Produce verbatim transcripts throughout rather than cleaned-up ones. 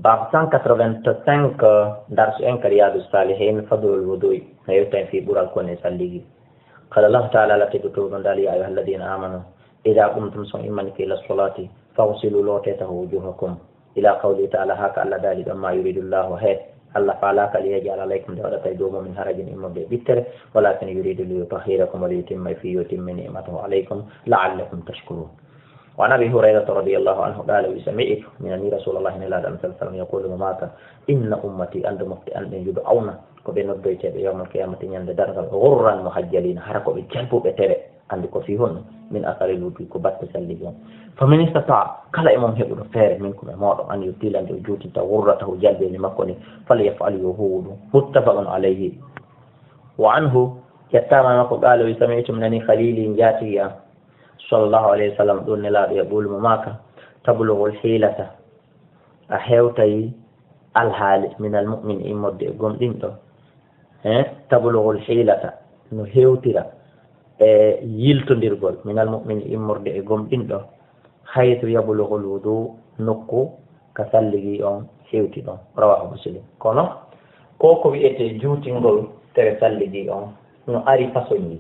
Page cent quatre-vingt-cinq, darsu en ka Riyadu Salihin, Fadlul Wudu'i, no yewta en fii ɓural ko woni e salligi. Qala Allahu ta'ala, Alla tedduɗo ɗon daali, "Ya ayyuha alladhina amanu, idha qumtum", so on immanike, "ila salati, faghsilu", loote, taho, "wujuhakum", ila qawlihi ta'ala, haa ka Alla daali ɗon, "Ma yuridu Allahu", he, Alla faalaaka, "li yaj'ala alaykum", nde waɗata e dow mon, "min harajin", immorde e ɓittere, "walakin yuridu li yutahhirakum wa li yutimma", fii yo timmine, "ni'matahu alaykum la'allakum tashkurun." Wa an Abi Hurayrata radiyallahu anhu qala, wi, sami'tu, mi nani Rasulallahi, Nelaaɗo Allah sallallahu alayhi wa sallam, yaqulu, mo maaka, "Inna ummati", anndu mofte an ɗen, "yud'awna", ko ɓe noddoyteeɓe, yawmal qiyamati, ñande darngal, "ghurran muhajjalina", hara ko ɓe jalbuɓe tere. Anndi ko fii honɗum? "Min asaril wudu'i", ko batte salligi on. "Faman istata'a", kala e mon heɓuɗo feere, "minkum", e mooɗon, "an yutila", nde o juutinta, "ghurratahu", jalbeeli makko ɗin, "falyaf'al", yo huuwu ɗum. Muttafaqun alayhi. Wa anhu, yettaama e makko, qala, wi, sami'tu, mi nani, khalili, njaatigi an, sallallahu alayhi wa sallam, ɗum Nelaaɗo, yaqulu, mo maaka, "Tablughul hilata", a hewtay alhaali, "minal mu'min", immorde e gomɗinɗo. He, "tablughul hilata", no hewtira e yiltondirgol, "minal mu'min", immorde e gomɗinɗo, "haythu yablughul wudu", nokku ka salligi on hewti ɗon. Rawahu Muslim. Kono ko ko wi'etee juutingol tere salligi on no ari fasoji,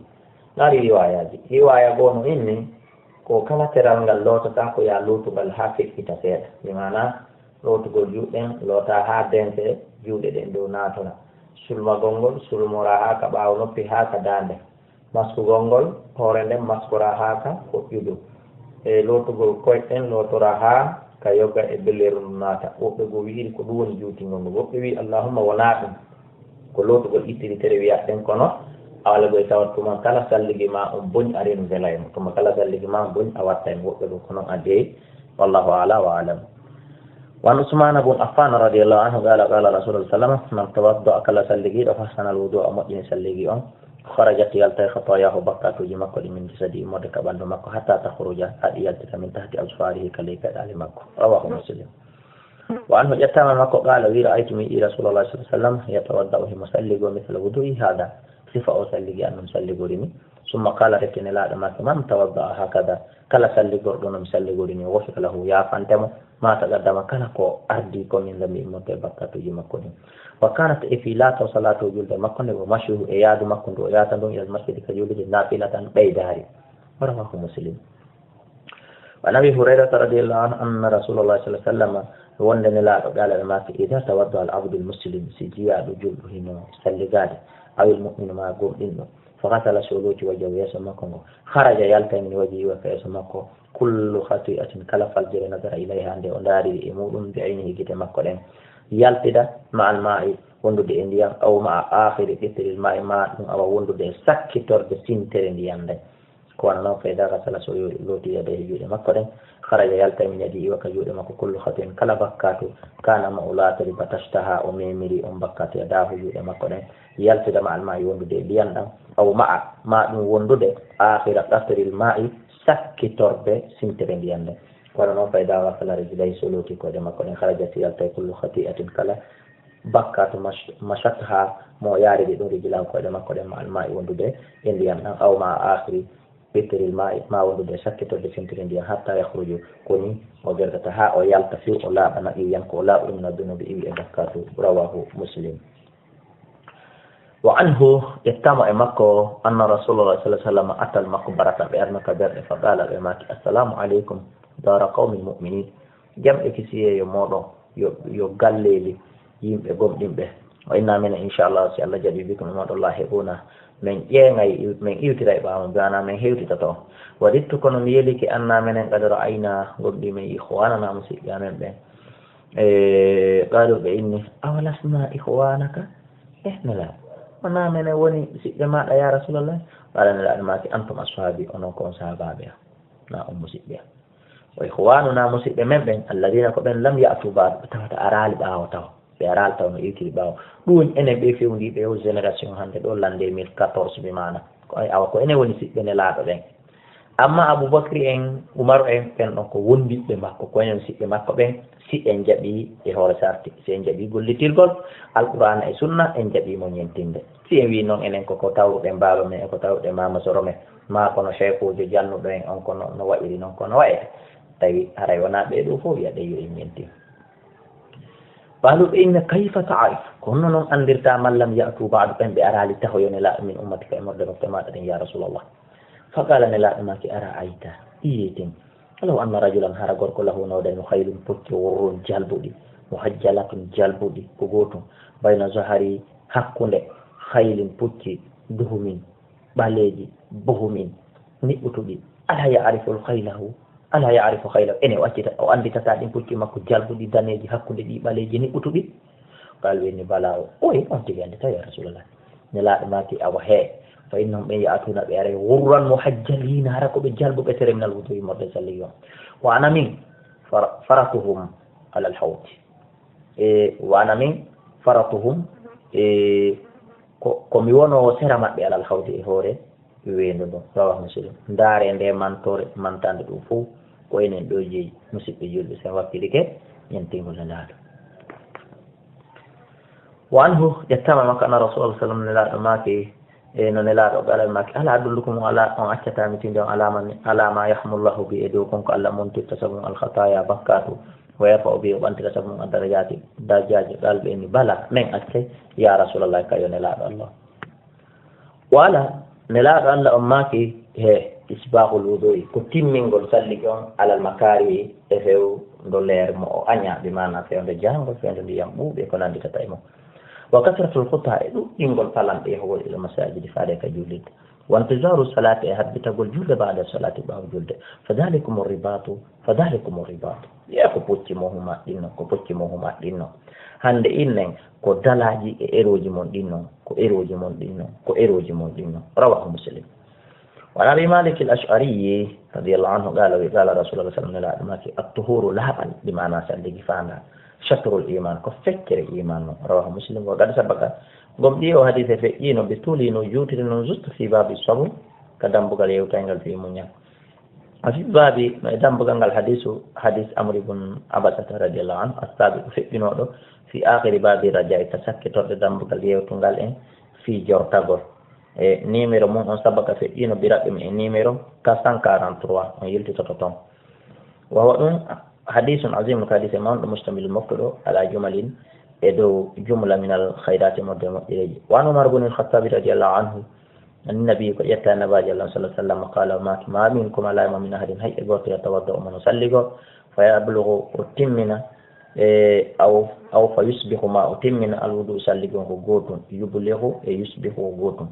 no ari riwaayaaji. Riwaaya goo no inni ko kala teral ngal lootataa ko yaa lootugal haa feƴƴita seeɗa. Bi maanaa lootugol juuɗe ɗen, lootaa haa dense juuɗe ɗen dow naatora. Sulmagol ngol, sulmoraa haa ka ɓaawo noppi, haa ka daande. Maskugol ngol, hoore nden maskoraa haa ka hoƴƴudu. E lootugol koyɗe ɗen, lootoraa haa ka yoga e belleeru ndu naata. Woɓɓe goo wi'iri ko ɗum woni juutingol ngol. Woɓɓe wi'i, "Allahumma, wonaa ɗum. Ko lootugol ittiri tere wi'aɗen kono." A wala goo e tawat tuma kala salligi maa on boñ a renouvelay mo. Tuma kala salligi maa on boñ a wattay mo. Woɓɓe goo ko non addey. Wallahu a'la wa a'lam. Wa an Usmana bun Affan radiyallahu anhu qala, qala Rasulullah sallallahu alaihi wasallam, "Man tawadda'a", kala salligiiɗo, "fa ahsanal wudu'a", moƴƴini salligi on, "kharajat", yaltay, "khatayahu", bakkaatuuji makko ɗin, "min jasadi", immorde ka ɓanndu makko, "hatta takhruja", haa ɗi yaltita, "min tahti azfarihi", ka ley peɗaali makko. Rawahu Muslim. Wa anhu, ƴettaama e makko, qala, wi, "Ra'aytu", mi yi'i, "Rasulullah sallallahu alaihi wasallam yatawadda'u", himo salligoo, "mithla wudu'i hadha", sifa o salligi an non salligori ni. Summa qala, reke Nelaaɗo maaki, "Man tawadda'a hakadha", kala salligorɗo no mi salligori ni, "ghufira lahu", yaafante mo, "ma taqaddama", kala ko ardii ko min dhanbi, immorde e bakkaatuuji makko ɗin. "Wa kanat", e fii laatoo, "salatuhu", julde makko nde, "wa mashiyuhu", e yaadu makko ndu o yaata ndun, "ilal masjidi", ka juulirde, "nafilatan", ɓeydaari. Rawahu Muslim. Wa an Abi Hurayrata radiyallahu anhu anna Rasulullah sallallahu alaihi wasallam, wonde Nelaaɗo, qala, ɓe maaki, "Idha tawadda'a al-abdu al-muslim", si jiyaaɗo julɗo hino salligaade, "aw al-mu'minu", maa gomɗinɗo, "fa ghasala", si o looti, "wajhahu", yeeso makko ngo, "kharaja", yaltay, "min wajhihi", iwa ka yeeso makko, "kullu khati'atin", kala faljere, "nadhara ilayha", nde o ndaariri e muɗum, "bi aynihi", gite makko ɗen, yaltida, "ma'al ma'i", wondude e ndiyam, "aw ma'a akhiri qitril ma'i", maa ɗum awa wondude e sakkitorde sintere ndiyam nden. Ko wano non, "fa idha ghasala", so looti, "yadayhi", juuɗe makko ɗen, "kharaja", yaltay, "min yadihi", iwa ka juuɗe makko, "kullu khati'atin", kala bakkaatu, "kana", mo o laatiri, "batashtaha", o memiri on bakkaatu, "yadahu", juuɗe makko ɗen, yaltida, "ma'al ma'i", wondude e ndiyam ɗam, "aw ma'a", maa ɗum wondude, "akhira qatril ma'i", sakkitorde sintere ndiyam nden. Ko wano non, "fa idha ghasala rijlayhi", so looti koyɗe makko ɗen, "kharajat", yaltay, "kullu khati'atin", kala bakkaatu, mash-, "mashatha", mo yaariri ɗum, "rijlahu", koyɗe makko ɗen, "ma'al ma'i", wondude e ndiyam ɗam, "aw ma'a akhiri qitril ma'i", maa wondude e sakkitorde sintere ndiyam, "hatta yakhruju", ko ni o gerdata haa o yalta, fii o laaɓa, "naqiyan", ko o laaɓuɗo, "mina dhunubi", iwi e bakkaatu. Rawahu Muslim. Wa anhu, ƴettaama e makko, anna Rasulullah sallallahu alaihi wasallam atal maqbarata, ɓe arno ka berɗe, fa qala, ɓe maaki, "Assalamu alaikum dara qaumin mu'minin." Jam e kisiyee yo mooɗon, yo, yo galleeli yimɓe gomɗinɓe. Wa inna minen, inchallah, si Allah jaɓi, bikum, e mooɗon, lahiquna, men ƴeeŋay, men iwtiray ɓaawo, bi maana men hewtitoto. Wadittu, kono mi yelike, anna minen, qad ra'ayna, gomɗii men, ikhwanana, musiɓɓe amen ɓen. E, qalu, ɓe inni, "Awalasna ikhwanaka?" Eh, Nelaaɗo, wonaa menen woni siɓɓe maaɗa, ya Rasulallah? Qala, Nelaaɗo maaki, "Antum ashabi, onon ko on sahaabaaɓe am, na on musiɓɓe am." "Wa ikhwanuna", musiɓɓe men ɓen, "alladhina", ko ɓen, "lam ya'tu ba'd", ɓe tawata araali ɓaawo taw. Ɓe araali taw no iwtiri ɓaawo. Ɗum woni enen ɓe fewndiiɓe o génération hannde ɗo, l'an deux mille quatorze, bi maana. Ko ay, awa, ko enen woni siɓɓe Nelaaɗo ɓen. Amma Abubakri en, Umaru en, ɓen ɗon ko wondiɓɓe makko, ko enen siɓɓe makko ɓen, si en jaɓi e hoore sarti, si en jaɓi gollitirgol Alqur'aana e Sunna, en jaɓi mo ñentinde. Si en wi non enen ko, ko tawruɗen baaba men e ko tawruɗen maama soro men, maa kono sheekuujo jannuɗo en on, kono no wa'iri non, kono wa'ete. Tawi haray wonaa ɓee ɗoo fof wi'a ɗen yo en ñentin. Qaalu ɓe inna kayfa ta'rif, ko honno non anndirta man lam ya'tu ba'du, ɓen ɓe araali taho yo Nelaaɗo min ummatika e morde mofte maaɗa ɗen ya Rasulallah. Fa qaala Nelaaɗo maaki ara ayta, iyeten. Walaw anna rajulan hara gorko lahu nawdani khaylun pucci wurrun jalbuɗi, muhajjalatun jalbuɗi ko gootum, bayna zahari hakkunde khaylin pucci duhumin ɓaleeji buhumin niɓɓutuɗi. Ala ya'rifu khaylahu, ala ya'rifu khaylahu, ene o accita o annditata ɗin pucci makko jalbuɗi daneeji hakkunde ɗi ɓaleeji niɓɓutuɗi. Qal ɓe ni bala o oy on tigi anndi tawi ya Rasulallah. Nelaaɗo maaki awa hee, fa innahum ɓen ya'tuna ɓe aray ghurran muhajjalina hara ko ɓe jalbuɓe tere minal wudu'i morde salli yon. Wa ana min fara- faratuhum alal hawdi. E wa ana min faratuhum, e ko ko mi wonoowo sera maɓɓe alal hawdi e hoore weendu ndun. Rawahu Muslim. Ndaare nde mantoore mantande ɗum fof ko enen ɗo jeyi. Musidɓe julɓe, sen wakkilike ñentingol Nelaaɗo. Wa anhu, ƴettama makko anna Rasulullah sallam, Nelaaɗo maaki, e no Nelaaɗo qala maaki, ala adullukum ala, on accata mi tinde on alama ni, alama yahmullahu bi, e dow kon ko Allah montirta sabu mum alkhataya bakkatu, wa yarfa'u bi, o ɓantira sabu mum addarajati darjaaji. Qal ɓe ni bala, men accay ya Rasulallah, kayo Nelaaɗo Allah. Wala, Nelaaɗo Allah on maaki, he isbahul wudu'i, ko timmingol salligi on alal makari e fewndo leer mo o aña, bi maana fewndo jahango, fewndo ndiyam ɓuuɓe ko nannditata e mum. Wa kasratul khuta, e ɗuɗɗingol palanɗe yahugol ila masajidi faade ka jullirde. Wa intizaru salati, e habbitagol julde ba'da salati ɓaawo julde. Fa dhalikum ribatu, fa dhalikum ribatu. Ye ko pucci mo huma ɗinno, ko pucci mo huma ɗinno. Hannde innen ko dalaaji e erooji mon ɗin non, ko erooji mon ɗin non, ko erooji mon ɗin non. Rawahu Muslim. Wa an Abi Malik al-Ash'ari radiyallahu anhu qala, wi qala Rasulullah sallallahu alaihi wasallam, Nelaaɗo maaki, at-tuhuru, laaɓal, bi maana salligi faanda, shatrul iman, ko feccere iman non. Rawahu Muslim. Wa qad sabaqa, gom ɗi o hadise feƴƴino, ɓe tuulino, juutiri non juste fi babi sabr, ka dambugal yewtayngal fi muñal. A fi baabi, e dambugal ngal hadisu, hadis Amr ibn Abasata radiyallahu anhu, as-sabiq, feƴƴinooɗo, fi akhiri baabi raja'i, ka sakkitorde dambugal yewtungal en fii jortagol. E numéro mum on sabaka feƴƴino biraɓɓe mum e numéro quatre cent quarante-trois, on yiltitoto toon. Wa huwa ɗum hadisun azimun, ko hadise mawɗo mustamilun moftuɗo ala jumalin, e dow jumla minal khayrati, mofte moƴƴereeji. Wa an Umar ibn al-Khattabi radiyallahu anhu, Annabi ko ƴetta Nabaajo Allah sallallahu alaihi wasallam qala, o maaki, ma minkum, ala mo min ahadin, hay e gooto, yatawadda, o mano salligo, fa yablughu, o timmina, e aw aw fa yusbihu, ma o timmina, al wudu, salligo ko gootum, yublighu e yusbihu ko gootum.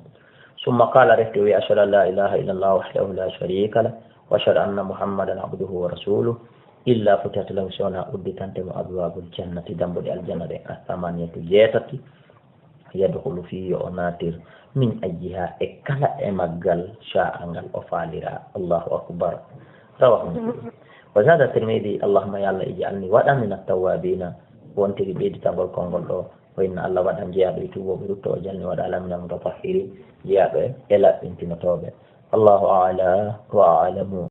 Summa qala, refti o wi, ashhadu an la ilaha illa Allah wahdahu la sharika lah, wa ashhadu anna Muhammadan abduhu wa rasuluh, illa futihat lahu, si wona udditante mo abwabul jannati, dambuɗe aljanna ɗen, as-samaniyatu, jeetati, yadkhulu fii, yo o naatir, min ayyiha, e kala e maggal, sha'a, ngal o faalira. Allahu akbar. Rawahu Muslim. Wa zada Tirmidhi, Allahumma, ya Allah, ij'alni, waɗan, min at-tawwabina, wontiri ɓeyditagol konngol ɗo, wa inna, Allah, waɗan, jeyaaɗo e tuubooɓe rutto o janni, waɗa, ala, min al-mutatahhirin, jeyaaɗo e laɓɓintinotooɓe. Allahu a'la wa a'lamu.